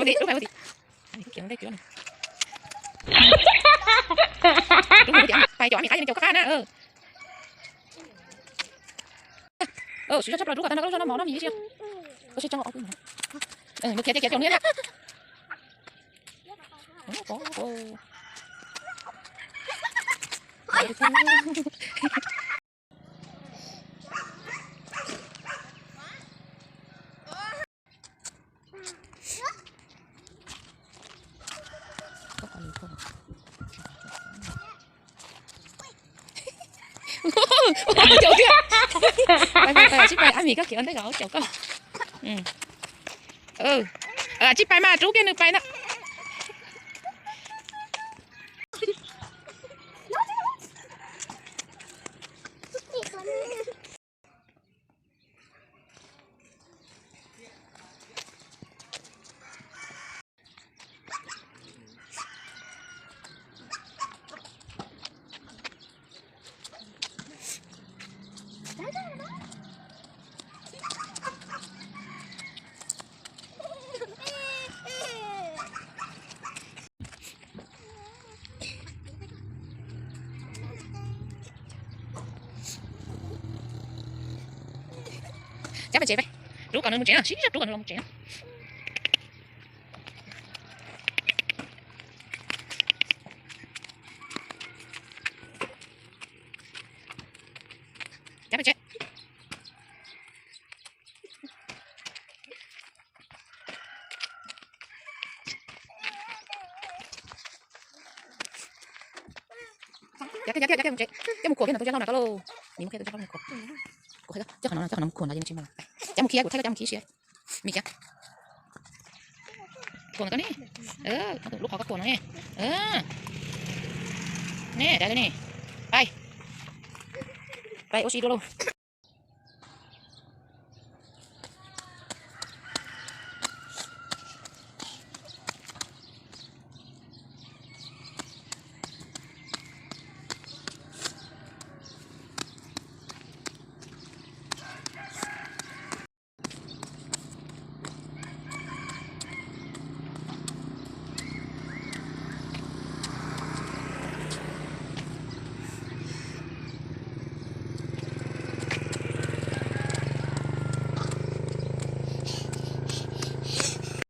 Rub pais ua tim. Rub pais cov me qab yog me caum qab qab na. Siv zog tshaj plaws rub kom tag nrho lub zog noj mov noj mis ib si. Ua si tso. Mus khiav ces khiav caum niam na. Ua caum thiab. Pais pais pais, tsib pais, ab mis koj khiav ua ntej kom caum koj. Tsib pais mas rub kiag nws pais na. Cab pais tsev, rub kom nws mus tsev na, sib zog rub kom nws los mus tsev na. Cab pais tsev. Cab kiag, cab kiag, cab kiag mus tsev. Cab mus khuam kiag ntawm tus zaj laug na koj lauj. Mis mus qhia tus zaj laug mus khuam. Cab mus khiav, cab mus khuam na, mus khuam no ces nws tsis mag. Cab mus khiav, kuv thaij koj cab mus khiav siab. Mis khiav. Khuam ntawm koj ne. Lub qhov koj khuam no ne. Ne, dai ne. Pais. Pais ua si dua lauj.